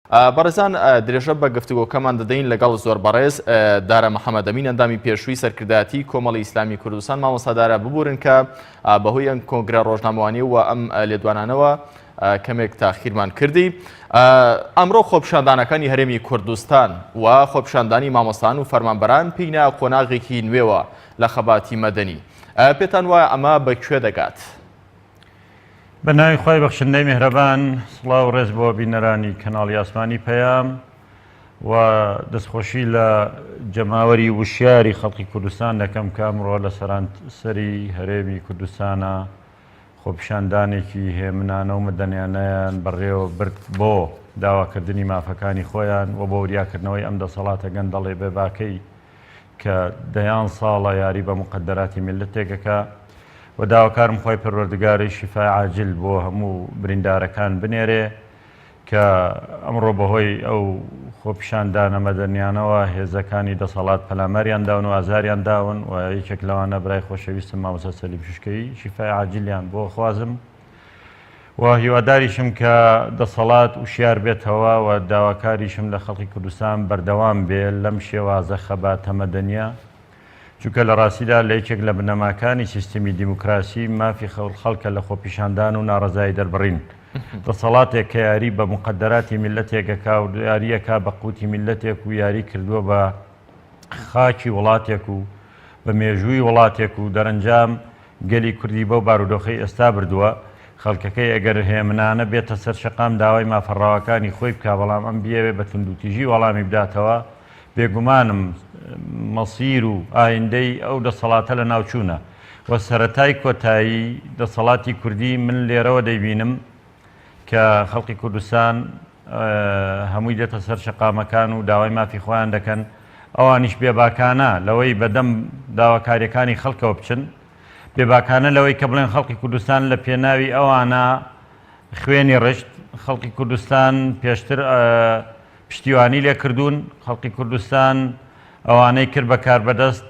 بەڕێزان درێژە بە گفتوگۆکەمان دەدەین لەگەڵ زۆر بەڕێز دارا محەممەدەمین ئەندامی پێشووی سەرکردایەتی کۆمەڵی ئیسلامی کوردستان مامۆستا دارا ببورن کە بەهۆی ئەم کۆنگرە ڕۆژنامەوانی و ئەم لێدوانانەوە کەمێک تاخیرمان کردی ئەمڕۆ خۆپیشاندانەکانی هەرێمی کوردستان و خۆپیشاندانی مامۆستان و فەرمانبەران پێینا قۆناغێکی نوێوە لە خەباتی مەدەنی پێتان وایە ئەمە بە کوێ دەگات؟ بە ناوی خوای بەخشندەی میهرەبان سڵاو و ڕێز بۆ بینەرانی کەناڵی ئاسمانی پەیام و دەستخۆشی لە جەماوەری وشیاری خەڵکی کوردستان دەکەم کە ئەمڕۆ لە سەرانسەری هەرێمی کوردستانە خۆپیشاندانێکی هێمنانە و مەدەنیانەیان بەڕێوە برد بۆ داواکردنی مافەکانی خۆیان و بۆ وریاکردنەوەی ئەم دەسەڵاتە گەندەڵی بێباکەی کە دەیان ساڵە یاری بە موقەدەراتی میللەتێک ئەکا و داواکارم خوای پەروەردگاری شیفای عاجل بۆ هەموو بریندارەکان بنێرێ کە ئەمڕۆ بەهۆی ئەو خۆپیشاندانە مەدەنیانەوە هێزەکانی دەسەڵات پەلاماریان داون و ئازاریان داون و یەکێک لەوانە برای خۆشەویستم مامۆستا سەلیم شوشکەیی شیفای عاجلیان بۆ خوازم. و هیواداریشم کە دەسەڵات وشیار بێتەوە و داواکاریشم لە خەڵکی کوردستان بەردەوام بێ لەم شێوازە خەباتە مەدەنیە چونکە لە ڕاستیدا لە یەکێک لە بنەماکانی سیستمی دیموکراسی مافی خەڵکە لە خۆپیشاندان و ناڕەزایی دەربڕین دەسەڵاتێک کە یاری بە مقدراتی میللەتێک ئەکا و یاریەکا بە قوتی میللەتێک و یاری کردووە بە خاکی وڵاتێک و بە مێژووی وڵاتێک و دەرەنجام گەلی کوردی بەو بارودۆخەی ئێستا بردووە، خەڵکەکەی ئەگەر هێمنانە بێتە سەر شەقام داوای مافە ڕەواکانی خۆی بکا بەڵام ئەم بیەوێ بە توندوتیژی وەڵامی بداتەوە بێگومانم مەسیر و ئایندەی ئەو دەسەڵاتە لە ناوچوونە و سەرەتای کۆتایی دەسەڵاتی کوردی من لێرەوە دەیبینم کە خەڵکی کوردستان هەمووی دێتە سەر شەقامەکان و داوای مافی خۆیان دەکەن، ئەوانیش بێباکانە لەوەی بەدەم داواکارییەکانی خەڵکەوە بچن، بێباکانە لەوەی کە بڵێن خەڵکی کوردستان لە پێناوی ئەوانە خوێنی ڕشت، خەڵکی کوردستان پێشتر پشتیوانی لێ کردوون، خەڵکی کوردستان ئەوانەی کرد بە کاربەدەست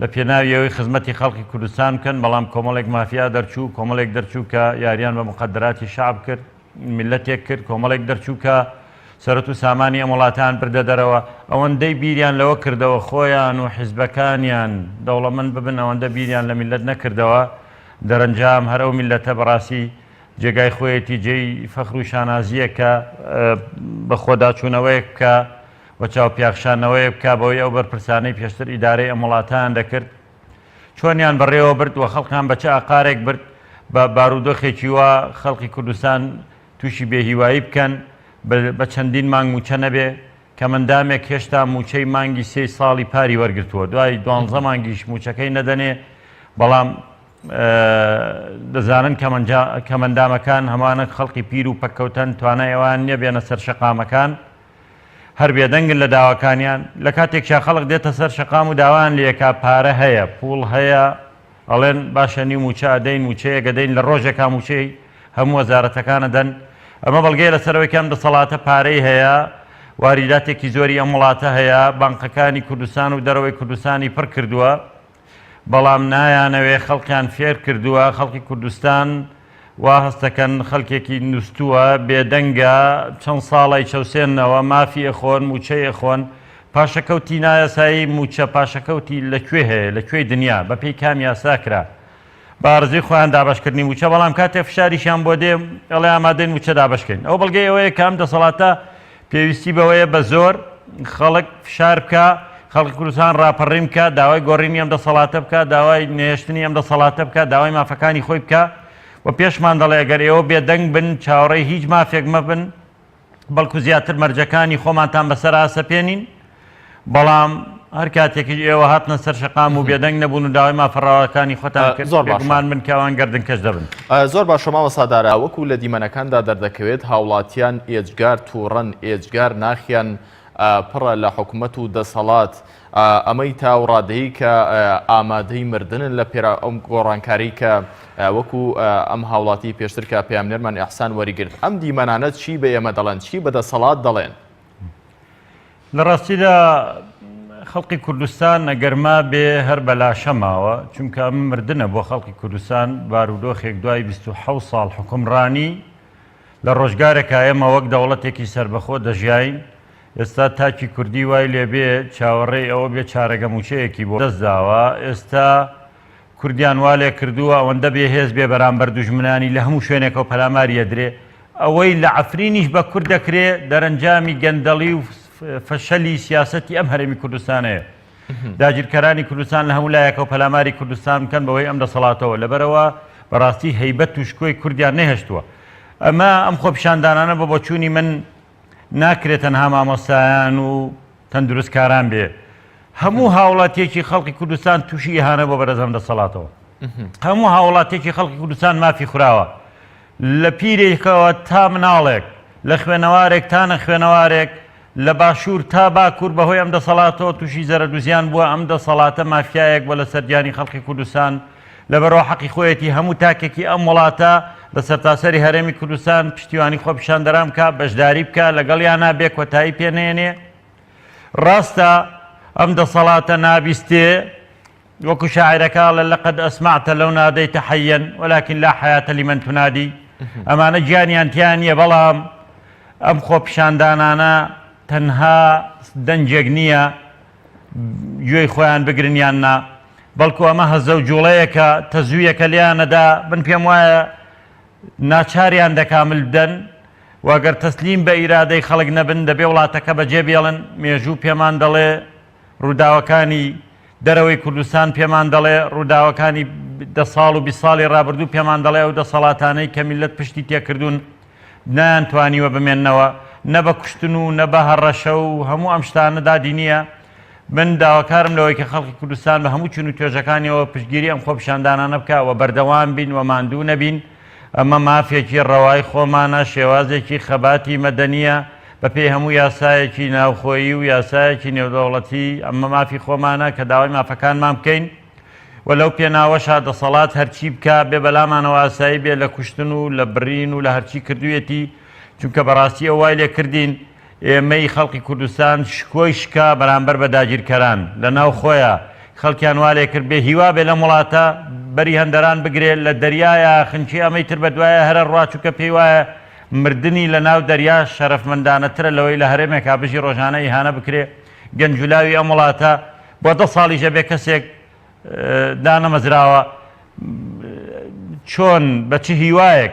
لە پێناوی ئەوەی خزمەتی خەڵکی کوردستان بکەن، بەڵام کۆمەڵێک مافیا دەرچوو، کۆمەڵێک دەرچوو کە یاریان بە موقەدەراتی شەعب کرد. میللەتێک کرد، کۆمەڵێک دەرچوو کە سەرەت و سامانی ئەم وڵاتەیان بردە دەرەوە، ئەوەندەی بیریان لەوە کردەوە خۆیان و حیزبەکانیان دەوڵەمەند ببن ئەوەندە بیریان لە میللەت نەکردەوە، دەرەنجام هەر ئەو میللەتە بەڕاستی جێگای خۆیەتی جێی فەخر و شانازییە کە بەخۆداچوونەوەیەک بکا و چاوپیاخشانەوەیەک بکا بەوەی ئەو بەرپرسانەی پێشتر ئیدارەی ئەم وڵاتەیان دەکرد چۆنیان بەڕێوە برد و خەڵکان بە چ ئاقارێک برد بە بارودۆخێکی وا خەڵکی کوردستان تووشی بێهیوایی بکەن بە چەندین مانگ مووچە نەبێ کەمەندامێک هێشتا مووچەی مانگی سێی ساڵی پاری وەرگرتووە دوای دوانزە مانگیش مووچەکەی نەدەنێ بەڵام دەزانن کەمەندامەکان هەمانە خەڵکی پیر و پەککەوتەن توانای ئەوان نییە بێنە سەر شەقامەکان هەر بێدەنگن لە داواکانیان، لە کاتێکشا خەڵک دێتە سەر شەقام و داوایان لێکا پارە هەیە، پوڵ هەیە، ئەڵێن باشە نیو مووچە ئەدەین، مووچەیەک ئەدەین، لە ڕۆژێکا مووچەی هەموو وەزارەتەکان ئەدەن، ئەمە بەڵگەیە لەسەر ئەوەی کە ئەم دەسەڵاتە پارەی هەیە، واریداتێکی زۆری ئەم وڵاتە هەیە، بانقەکانی کوردستان و دەرەوەی کوردستانی پڕ کردووە. بەڵام نایانەوێ خەڵکیان فێر کردووە خەڵکی کوردستان وا هەستەکەن خەلکێکی نوستووە بێدەنگە چەند ساڵە ئەیچەوسێننەوە مافی ئەخۆن موچەی ئەخۆن پاشەکەوتی نایاسایی موچە پاشەکەوتی لە کوێ هەیە لە کوێی دنیا بەپێی کام یاسا کرا بە ئارەزوی خۆیان دابەشکردنی موچە بەڵام کاتێ فشاریشیان بۆ دێ ئەڵێ ئامادەین موچە دابەشکەین ئەو بەڵگەی ئەوەیە کە ئەم دەسەڵاتە پێویستی بەوەیە بە زۆر خەڵک فشار بکا، خەڵکی کوردستان ڕاپەڕین بکا، داوای گۆڕینی ئەم دەسەڵاتە بکا، داوای نەهێشتنی ئەم دەسەڵاتە بکا، داوای مافەکانی خۆی بکا و پێشمان دەڵێ گەر ئێوە بێدەنگ بن چاوەڕێی هیچ مافێک مەبن، بەڵکو زیاتر مەرجەکانی خۆمانتان بەسەر ئاسەپێنین. بەڵام هەر کاتێکیش ئێوە هاتنە سەر شەقام و بێدەنگ نەبوون و داوای مافە ڕەواکانی خۆتان کرد زۆر باشە. بێگومان بن کە ئەوان گەردنکەش دەبن. زۆر باشە مامۆستا دارا وەکو لە دیمەنەکاندا دەردەکەوێت هاوڵاتیان ئێجگار توڕەن ئێجگار ناخیان پڕە لە حکومەت و دەسەڵات ئەمەی تا ئەو ڕادەی کە ئامادەی مردنن لە پێرا ئەم گۆڕانکاری کە وەکو ئەم هاوڵاتی پێشتر کە پەیامنێرمان ئیحسان وەریگرت ئەم دیمەنانە چی بە ئێمە دەڵێن چی بە دەسەڵات دەڵێن؟ لە ڕاستیدا خەڵکی کوردستان ئەگەر مابێ هەر بە لاشە ماوە، چونکە ئەمە مردنە بۆ خەڵکی کوردستان، بارودۆخێک دوای 27 ساڵ حوکمڕانی. لە ڕۆژگارێکا ئێمە وەک دەوڵەتێکی سەربەخۆ دەژیاین، ئێستا تاکی کوردی وای لێ بێ چاوەڕێی ئەوە بێ چارەگە مووچەیەکی بۆ دەست داوە، ئێستا کوردیان وا لێ کردووە ئەوەندە بێ هێز بێ بەرامبەر دوژمنانی لە هەموو شوێنێکەوە پەلاماری ئەدرێ، ئەوەی لە عەفرینیش بە کورد دەکرێ دەرەنجامی گەندەڵی و فەشەلی سیاسەتی ئەم هەرێمی کوردستانەیە. داگیرکەرانی کوردستان لە هەموو لایەکەوە پەلاماری کوردستان بکەن بەهۆی ئەم دەسەڵاتەوە لەبەرئەوە بەڕاستی هەیبەت و شکۆی کوردیان نەهێشتووە ئەمە ئەم خۆپیشاندانانە بە بۆچوونی من ناکرێت تەنها مامۆستایان و تەندروستکاران بێ هەموو هاوڵاتیەکی خەڵکی کوردستان تووشی ئیهانە بۆ بەرەز ئەم دەسەڵاتەوە هەموو هاوڵاتیەکی خەڵکی کوردستان مافی خوراوە لە پیرێکەوە تا مناڵێک، لە خوێنەوارێک تا نەخوێنەوارێک، لە باشوور تا باکوور بەهۆی ئەم دەسەڵاتەوە تووشی زەرەد و زیان بووە، ئەم دەسەڵاتە مافیایەک بووە لەسەر گیانی خەڵکی کوردستان، لەبەرئەوە حەقی خۆیەتی هەموو تاکێکی ئەم وڵاتە لە سەرتاسەری هەرێمی کوردستان پشتیوانی خۆپیشاندەران بکا، بەشداری بکا، لەگەڵیانا بێ کۆتایی پێ نەیەنێ. ڕاستە ئەم دەسەڵاتە نابیستێ، وەکو شاعیرەکە ئەڵێ لقد اسمعت لو نادیت حیا ولکن لا حیاة لمن تنادی ئەمانە گیانیان تیا نییە بەڵام ئەم خۆپیشاندانانە تەنها دەنگێک نییە گوێی خۆیان بگرن یان نا بەڵکو ئەمە هەزە و جوڵەیەکە تەزوویەکە لێیانەدا من پێم وایە ناچاریان دەکا مل بدەن و گەر تەسلیم بە ئیرادەی خەڵک نەبن دەبێ وڵاتەکە بەجێ بێڵن مێژوو پێمان دەڵێ ڕووداوەکانی دەرەوەی کوردستان پێمان دەڵێ، ڕووداوەکانی دە ساڵ و 20 ساڵی ڕابردوو پێمان دەڵێ ئەو دەسەڵاتانەی کە میللەت پشتی تێکردوون نەیانتوانیوە بمێننەوە، نە بە کوشتن و نە بە هەڕەشە و هەموو ئەم شتانە دادی نییە. من داواکارم لەوەی کە خەڵکی کوردستان بە هەموو چین و توێژەکانیەوە پشتگیری ئەم خۆپیشاندانانە بکا و بەردەوام بین و ماندوو نەبین. ئەمە مافێکی ڕەوای خۆمانە، شێوازێکی خەباتی مەدەنییە، بەپێی هەموو یاسایەکی ناوخۆیی و یاسایەکی نێودەوڵەتی ئەمە مافی خۆمانە کە داوای مافەکانمان بکەین و لەو پێناوەشا دەسەڵات هەرچی بکا بێ بەلامانەوە ئاسایی بێ لە کوشتن و لە بڕین و لە هەرچی کردوویەتی چونکە بەڕاستی ئەو وای لێ کردین ئێمەی خەڵکی کوردستان شکۆی شکا بەرامبەر بە داگیرکەران لە ناو خۆیا خەڵکیان وا لێ کرد بێ هیوا بێ لەم وڵاتە بەری هەندەران بگرێ لە دەریایا خنکی ئەمەی تر بە دوایە هەرە ڕوا چونکە پێی وایە مردنی لە ناو دەریا شەرەفمەندانەترە لەوەی لە هەرێمێکا بژی ڕۆژانە ئیهانە بکرێ گەنج و لاوی ئەم وڵاتە بۆ دە ساڵیش ئەبێ کەسێک دانەمەزراوە چۆن بە چ هیوایەک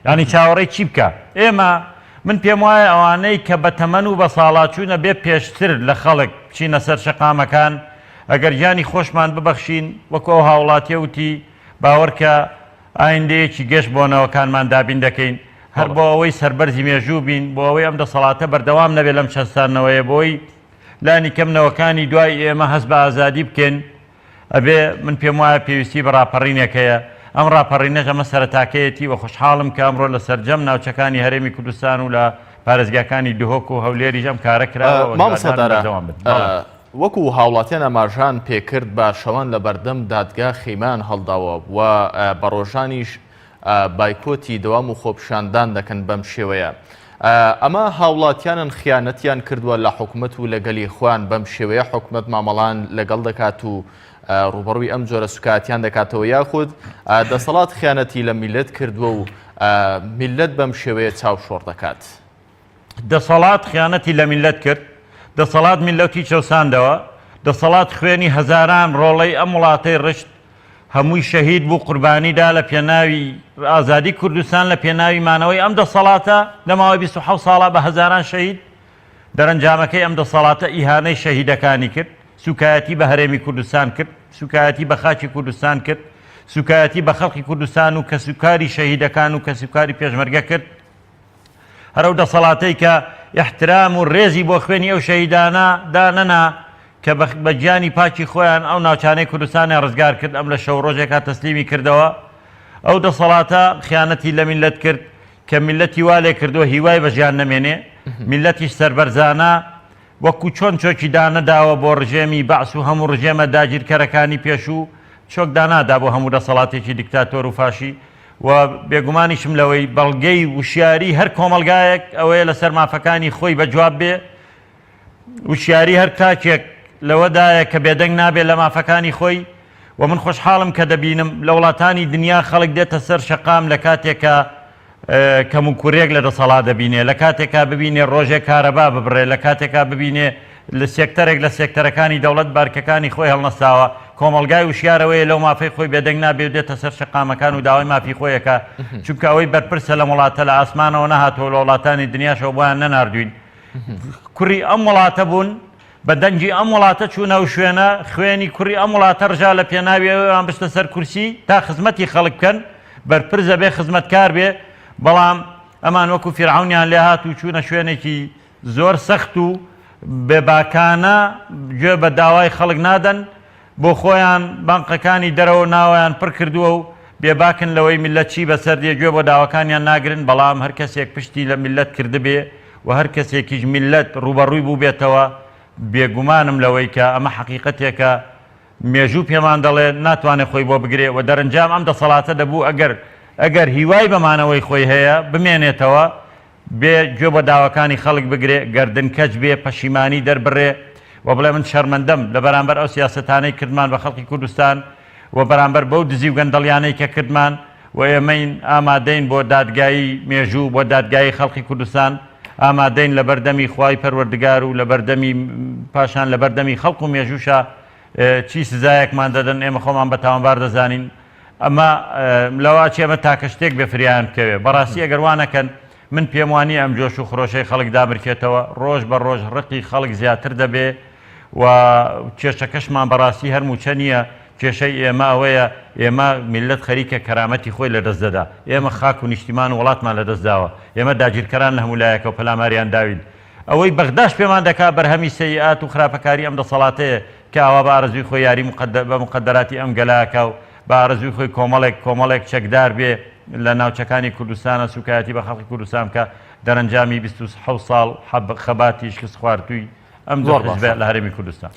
ینی چاوەڕێی چی بکە ئێمە من پێم وایە ئەوانەی کە بە تەمەن و بە ساڵاچوونە بێ پێشتر لە خەڵک بچینە سەر شەقامەکان ئەگەر گیانی خۆشمان ببەخشین وەکو ئەو هاوڵاتیە وتی باوەڕکە ئایندەیەکی گەش بۆ نەوەکانمان دابین دەکەین، هەر بۆ ئەوەی سەربەرزی مێژوو بین، بۆ ئەوەی ئەم دەسەڵاتە بەردەوام نەبێت لەم چەساندنەوەیە، بۆ ئەوەی لانی کەم نەوەکانی دوای ئێمە هەست بە ئازادی بکەن، ئەبێ، من پێم وایە پێویستی بە ڕاپەڕینێک هەیە، ئەم ڕاپەڕینەش ئەمە سەرەتاکەیەتی و خۆشحاڵم کە ئەمڕۆ لە سەرجەم ناوچەکانی هەرێمی کوردستان و لە پارێزگاکانی دهۆک و هەولێریش ئەم کارە کراوە و مامۆستا هیوادارم دارا، بەردەوام بن. بەڵێ. وەکو هاوڵاتیان ئاماژان پێکرد بە شەوان لەبەردەم دادگا خەیمەیان هەڵداوە و بە ڕۆژانیش بایکۆتی دەوام و خۆپیشاندان دەکەن بەم شێوەیە ئەمە هاوڵاتیانن خیانەتیان کردووە لە حکومەت و لە گەلی خۆیان بەم شێوەیە حکومەت مامەڵان لەگەڵ دەکات و ڕوبەڕووی ئەم جۆرە سوکاتیان دەکاتەوە یاخود دەسەڵات خیانەتی لە میلەت کردووە و میلەت بەم شێوەیە چاوشۆڕ دەکات. دەسەڵات خیانەتی لە میللەت کرد، دەسەڵات میللەتی چەوساندەوە، دەسەڵات خوێنی هەزاران ڕۆڵەی ئەم وڵاتەی ڕشت، هەمووی شەهید بوو قوربانی دا لە پێناوی ئازادی کوردستان، لە پێناوی مانەوەی ئەم دەسەڵاتە لە ماوەی 27 ساڵا بە هەزاران شەهید، دەرەنجامەکەی ئەم دەسەڵاتە ئیهانەی شەهیدەکانی کرد، سوکایەتی بە هەرێمی کوردستان کرد، سوکایەتی بە خاکی کوردستان کرد، سوکایەتی بە خەڵکی کوردستان و کەسوکاری شەهیدەکان و کەسوکاری پێشمەرگە کرد. هەر ئەو دەسەڵاتەی کە ئیحترام و ڕێزی بۆ خوێنی ئەو شەهیدانە دانەنا کە بە گیانی پاکی خۆیان ئەو ناوچانەی کوردستانیان ڕزگار کرد، ئەم لە شەو ڕۆژێکا تەسلیمی کردەوە. ئەو دەسەڵاتە خیانەتی لە میللەت کرد کە میللەتی وا لێ کردووە هیوای بە ژیان نەمێنێ، میللەتیش سەربەرزانە وەکو چۆن چۆکی دانەداوە بۆ ڕژێمی بەعس و هەموو ڕژێمە داگیرکەرەکانی پێشوو، چۆک دانادا بۆ هەموو دەسەڵاتێکی دیکتاتۆر و فاشی و بێگومانیشم لەوەی بەڵگەی وشیاری هەر کۆمەڵگایەک ئەوەیە لەسەر مافەکانی خۆی بە جواب بێ، وشیاری هەر تاکێک لەوەدایە کە بێدەنگ نابێ لە مافەکانی خۆی و من خۆشحاڵم کە دەبینم لە وڵاتانی دنیا خەڵک دێتە سەر شەقام لە کاتێکا. کەموکوڕیەک لە دەسەڵات دەبینێ، لە کاتێکا ببینێ ڕۆژێک کارەبا ببڕێ، لە کاتێکا ببینێ لە سێکتەرێک لە سێکتەرەکانی دەوڵەت بە ئەرکەکانی خۆی هەڵنەستاوە، کۆمەڵگای وشیارەوەیە لەو مافەی خۆی بێدەنگ نابێ و دێتە سەر شەقامەکان و داوای مافی خۆی ئەکا، چونکە ئەوەی بەرپرسە لەم وڵاتە لە ئاسمانەوە نەهاتووە و لە وڵاتانی دنیاشەوە بۆیان نەناردووین، کوڕی ئەم وڵاتە بوون، بە دەنگی ئەم وڵاتە چوونە ئەو شوێنە، خوێنی کوڕی ئەم وڵاتە ڕژا لە پێناوی ئەوان بچنە سەر کورسی تا خزمەتی خەڵک بکەن، بەرپرس ئەبێ خزمەتکار بێ، بەڵام ئەمان وەکو فیرعەونیان لێهات و چوونە شوێنێکی زۆر سەخت و بێباکانە گوێ بە داوای خەڵک نادەن، بۆ خۆیان بانقەکانی دەرەوە و ناوەیان پڕ کردووە و بێباکن لەوەی میللەت چی بەسەر دێ، گوێ بۆ داواکانیان ناگرن، بەڵام هەر کەسێک پشتی لە میللەت کردبێ و هەر کەسێکیش میللەت ڕووبەڕووی بووبێتەوە، بێگومانم لەوەی کە ئەمە حەقیقەتێکە مێژوو پێمان دەڵێ ناتوانێ خۆی بۆ بگرێ و دەرەنجام ئەم دەسەڵاتە دەبوو ئەگەر ئەگەر هیوای بە مانەوەی خۆی هەیە بمێنێتەوە، بێ گوێ بۆ داواکانی خەڵک بگرێ، گەردن کەچ بێ، پەشیمانی دەربڕێ و بڵێ من شەرمەندەم لە بەرامبەر ئەو سیاسەتانەی کردمان بە خەڵکی کوردستان و بەرامبەر بەو دزی و گەندەڵیانەی کە کردمان و ئێمەین ئامادەین بۆ دادگایی مێژوو، بۆ دادگایی خەڵکی کوردستان ئامادەین لە بەردەمی خوای پەروەردگار و لە بەردەمی پاشان لە بەردەمی خەڵک و مێژووشا چی سزایەکمان دەدەن ئێمە خۆمان بە تاوانبار دەزانین. ئەمە لەوە چێ ئەمە تاکە شتێک بێ فریایان بکەوێ. بەڕاستی ئەگەر وا نەکەن من پێم وا نییە ئەم جۆش و خرۆشەی خەڵک دامرکێتەوە، ڕۆژ بە ڕۆژ ڕقی خەڵک زیاتر دەبێ و کێشەکەشمان بەڕاستی هەر مووچە نییە، کێشەی ئێمە ئەوەیە ئێمە میللەت خەریکە کەرامەتی خۆی لەدەست دەدا، ئێمە خاک و نیشتیمان و وڵاتمان لەدەست داوە، ئێمە داگیرکەران لە هەموو لایەکەوە پەلاماریان داوین، ئەوەی بەغداش پێمان دەکا بەرهەمی سەیئات و خراپەکاری ئەم دەسەڵاتەیە کە ئاوا بە ئارەزووی خۆی یاری بە موقەدەراتی ئەم گەلە ئەکا و بە ئارەزووی خۆی کۆمەڵێک کۆمەڵێک چەکدار بێ لە ناوچەکانی کوردستانە سوکایەتی بە خەڵکی کوردستان بکا دەرەنجامی 27 ساڵ خەباتی شکست خواردووی ئەم دوو حزبە لە هەرێمی کوردستان.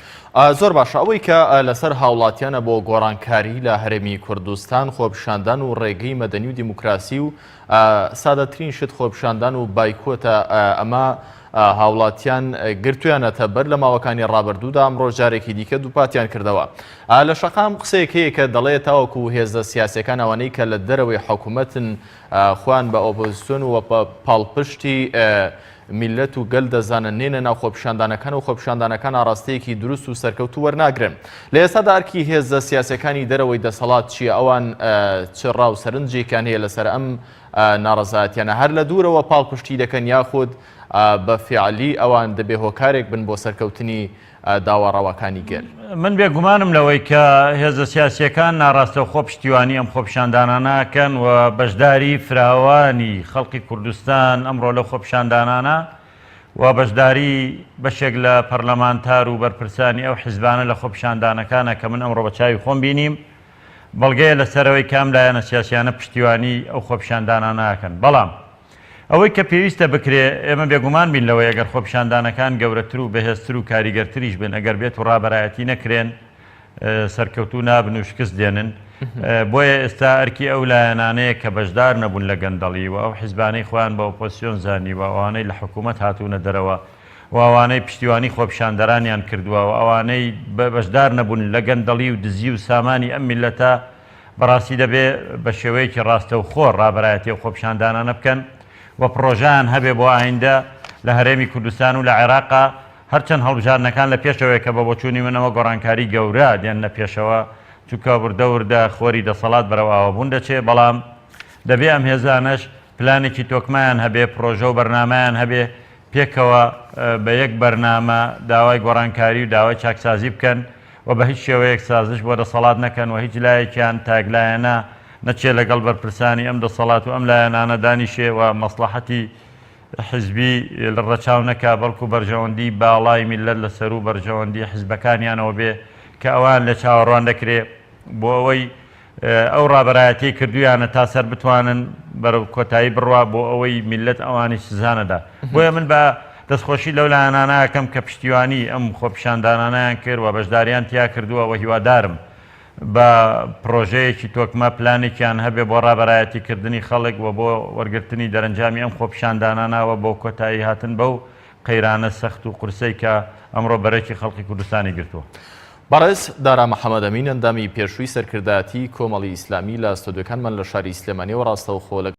زۆر باشە ئەوەی کە لەسەر هاوڵاتیانە بۆ گۆڕانکاری لە هەرێمی کوردستان خۆپیشاندان و ڕێگەی مەدەنی و دیموکراسی و سادەترین شت خۆپیشاندان و بایکۆتە ئەمە هاوڵاتیان گرتویانەتە بەر لە ماوەکانی ڕابردوودا ئەمڕۆ جارێکی دیکە دووپاتیان کردەوە لە شەقام قسەیەک هەیە کە دەڵێ تاوەکو هێزە سیاسەکان ئەوانەی کە لە دەرەوەی حکوومەتن خۆیان بە ئۆپۆزیسیۆن و پاڵپشتی میللەت و گەل دەزانن نێنە ناو خۆپیشاندانەکان و خۆپیشاندانەکان ئاڕاستەیەکی دروست و سەرکەوتوو وەرناگرن. لە ئێستادا ئەرکی هێزە سیاسیەکانی دەرەوەی دەسەڵات چییە؟ ئەوان چ ڕا و سەرنجێکیان هەیە لەسەر ئەم ناڕەزایەتیانە؟ هەر لە دوورەوە پاڵپشتی دەکەن یاخود بە فیعلی ئەوان دەبێ هۆکارێک بن بۆ سەرکەوتنی داوا ڕەواکانی گەل؟ من بێ گومانم لەوەی کە هێزە سیاسییەکان ناڕاستەوخۆ پشتیوانی ئەم خۆپیشاندانانە ئەکەن و بەشداری فراوانی خەڵکی کوردستان ئەمڕۆ لەو خۆپیشاندانانە و بەشداری بەشێک لە پەرلەمانتار و بەرپرسانی ئەو حیزبانە لە خۆپیشاندانەکانە کە من ئەمڕۆ بە چاوی خۆم بینیم بەڵگەیە لەسەرەوەی کە ئەم لایەنە سیاسیانە پشتیوانی ئەو خۆپیشاندانانە ئەکەن بەڵام ئەوەی کە پێویستە بکرێ، ئێمە بێگومان بین لەوەی ئەگەر خۆپیشاندانەکان گەورەتر و بەهێزتر و کاریگەرتریش بن، ئەگەر بێت و ڕابەرایەتی نەکرێن، سەرکەوتوو نابن و شکست دێنن. بۆیە ئێستا ئەرکی ئەو لایەنانەیە کە بەشدار نەبوون لە گەندەڵی و ئەو حیزبانەی خۆیان بە ئۆپۆزسیۆن زانیوە، ئەوانەی لە حکوومەت هاتوونە دەرەوە و ئەوانەی پشتیوانی خۆپیشاندەرانیان کردووە و ئەوانەی بەشدار نەبوون لە گەندەڵی و دزی و سامانی ئەم میللەتە، بەڕاستی دەبێ بە شێوەیەکی ڕاستەوخۆ ڕابەرایەتی ئەو خۆپیشاندانانە بکەن و پڕۆژەیان هەبێ بۆ ئایندە لە هەرێمی کوردستان و لە عێراقا، هەرچەند هەڵبژاردنەکان لە پێشەوەیە کە بە بۆچوونی منەوە گۆڕانکاری گەورە دێننە پێشەوە، چونکە وردە وردە خۆری دەسەڵات بەرەو ئاوابوون دەچێ، بەڵام دەبێ ئەم هێزانەش پلانێکی تۆکمەیان هەبێ، پڕۆژە و بەرنامەیان هەبێ، پێکەوە بە یەک بەرنامە داوای گۆڕانکاری و داوای چاکسازی بکەن و بە هیچ شێوەیەک سازش بۆ دەسەڵات نەکەن و هیچ لایەکیان تاکلایەنە نەچێ لەگەڵ بەرپرسانی ئەم دەسەڵات و ئەم لایەنانە دانیشێ و مەسڵەحەتی حزبی ڕەچاو نەکا بەڵکو بەرژەوەندی باڵای میللەت لە سەروو بەرژەوەندی حزبەکانیانەوە بێ کە ئەوان لێ چاوەڕوان دەکرێ بۆ ئەوەی ئەو ڕابەرایەتیەی کردویانە تا سەر بتوانن بەرەو کۆتایی بڕوا بۆ ئەوەی میللەت ئەوانیش سزا نەدا بۆیە من بە دەستخۆشی لەو لایەنانە ئەکەم کە پشتیوانی ئەم خۆپیشاندانانەیان کرد و بەشداریان تیا کردووە و هیوادارم بە پڕۆژەیەکی تۆکمە پلانێکیان هەبێ بۆ ڕابەرایەتی کردنی خەڵک و بۆ وەرگرتنی دەرەنجامی ئەم خۆپیشاندانانە و بۆ کۆتایی هاتن بەو قەیرانە سەخت و قورسەی کە ئەمڕۆ بەرەکی خەڵکی کوردستانی گرتووە. بەڕێز دارا محەمەدئەمین ئەندامی پێشووی سەرکردایەتی کۆمەڵی ئیسلامی لە ستۆدیۆکانمان لە شاری سلێمانیەوە ڕاستەوخۆ لەگەڵ.